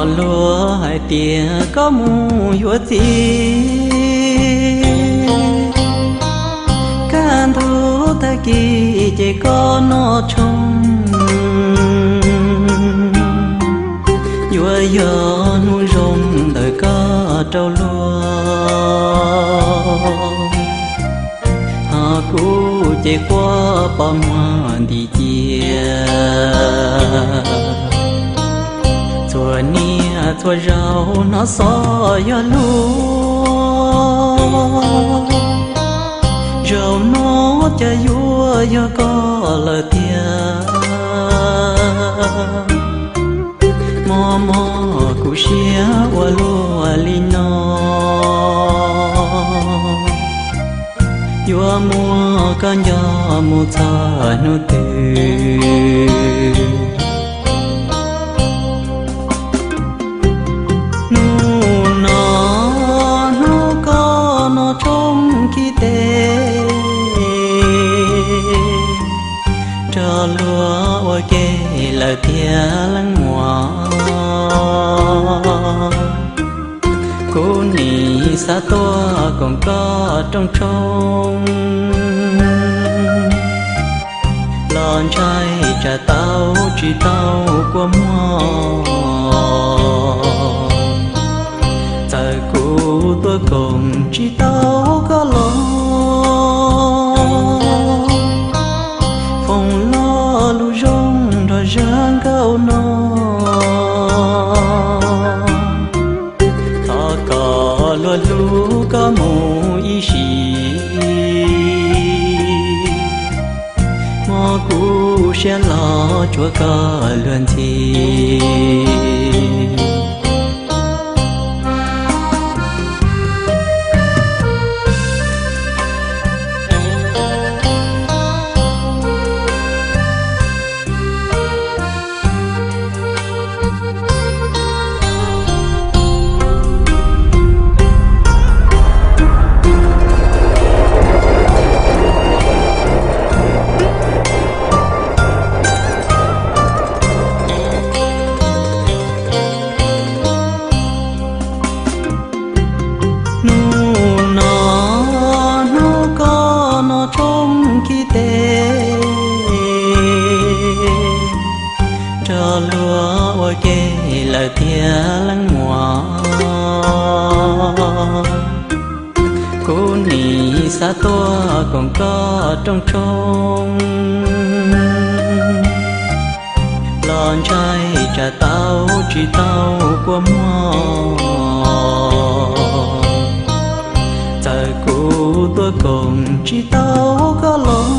Luag hais tias koj mus yuav txiv, kaj ntug tag kis ces koj noj tshoob, yuav yog hnub zoo ntawm koj rau luag. Ho kuv ces quaj pos muag ntim cia, txhua niaj txhua zaus hnov xov yog luag. Zaum no cas yuav yog koj lawm tiag, mob mob kuv siab ua luaj li no. Yuav muab koj nco mus txog hnub twg? Hnub no hnub koj noj tshoob khi tes, nrog luag ua ke lawm tiag leej muam. Kuv nim xav tuaj koom koj rooj tshoob, los ntshai tsam tau tsis tau kua muag. Txawm kuv tuaj koom tsis tau koj los, foom lo lus zoo nrog zaj nkauj no. Thov kom luag hlub koj mus ib sim, mob kuv siab los tsuav koj luag ntxhi. Hnub no hnub koj noj tshoob khi tes, nrog luag ua ke lawm tiag leej muam. Kuv nim xav tuaj koom koj rooj tshoob, los ntshai tsam tau tsis tau kua muag. Txawm kuv tuaj koom tsis tau koj los,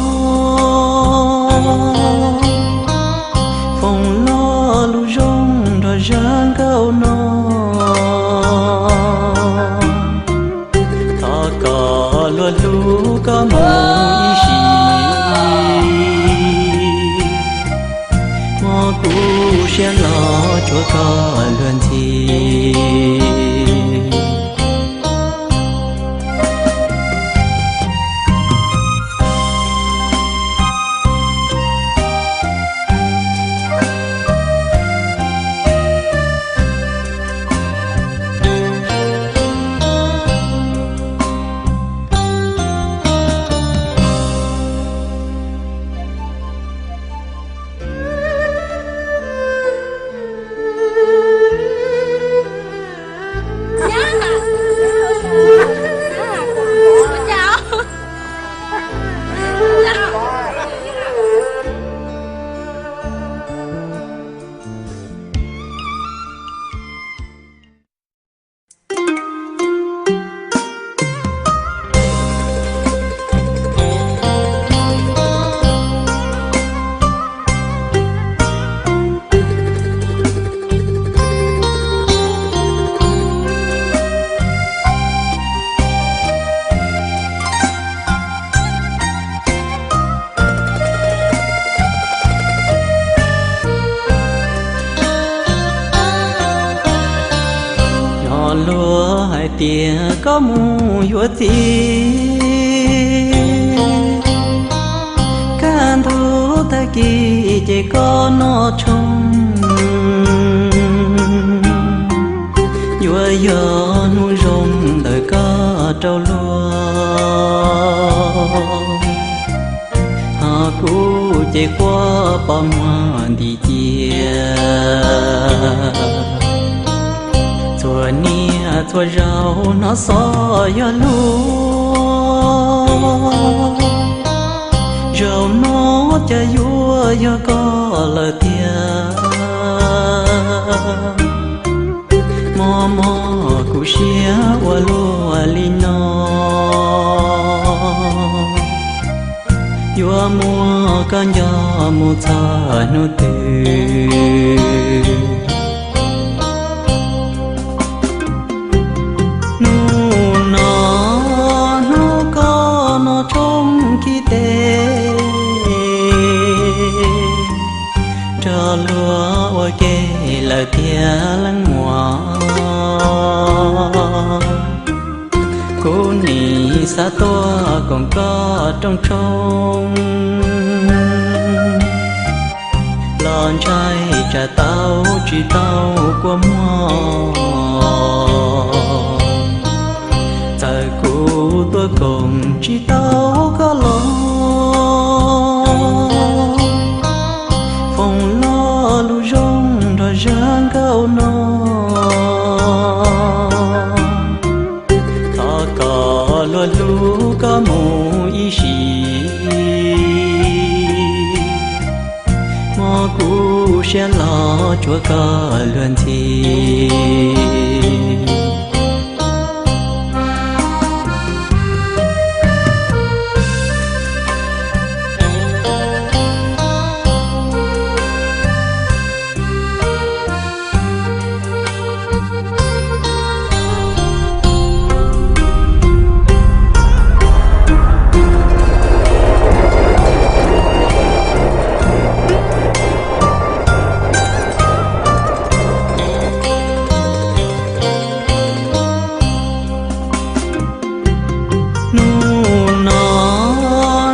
foom lo lus zoo nrog zaj nkauj no. Thov kom luag hlub koj mus ib sim, mob kuv siab los tsuav koj luag ntxhi. Yog luag hais tias koj mus yuav txiv, kaj ntug tag kis ces koj noj tshoob, Yog hnub zoo ntawm koj rau luag, ho kuv ces quaj pom muag ntim cia. Txhua niaj txhua zaus hnov xov yog luag, zaum no cas yuav yog koj lawm tiag. Mob mob kuv siab ua luaj li no, yuav muab koj nco mus txog hnub twg. Hnub no hnub koj no tshoob kib teb, nrog luag ua ke lawm tiag leej muam. Kuv nim xav tuaj koom koj rooj tshoob, los ntshai tsam tau tsis tau kua muag. Txawm kuv tuaj koom tsis tau koj los, foom lo lus zoo nrog zaj nkauj no. Thov kom luag hlub koj mus ib sim, mob kuv siab los tsuav koj luag ntxhi. Hnub no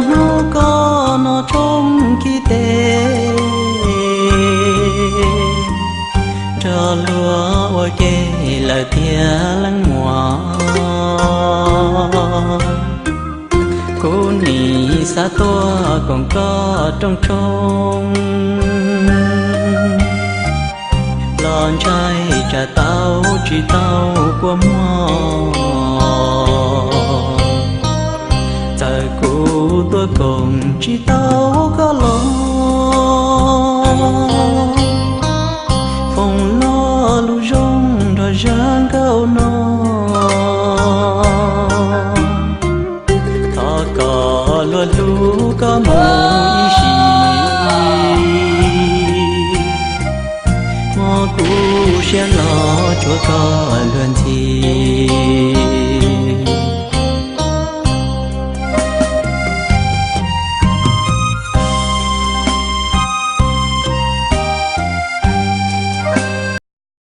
hnub koj no tshoob kib teb, nrog luag ua ke lawm tiag leej muam. Kuv nim xav tuaj koom koj rooj tshoob, los ntshai tsam tau tsis tau kua muag. Txawm kuv tuaj koom tsis tau koj los, foom lo lus zoo nrog zaj nkauj no. Thov kom luag hlub koj mus ib sim, mob kuv siab los tsuav koj luag ntxhi.